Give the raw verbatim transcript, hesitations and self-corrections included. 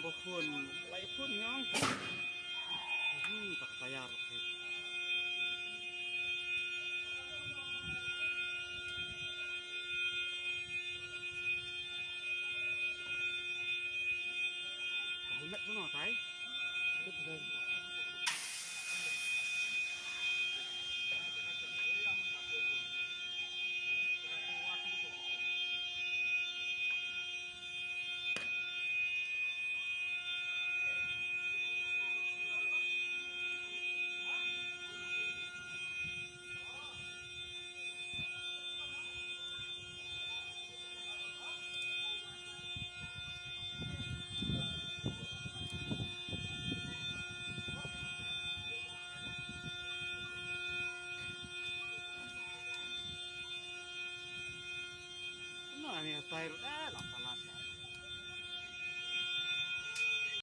Ba phone, lai phone ngi ong. Hmm, tak tayar. Ka helmet tu no tai. No, ani tair, eh, no.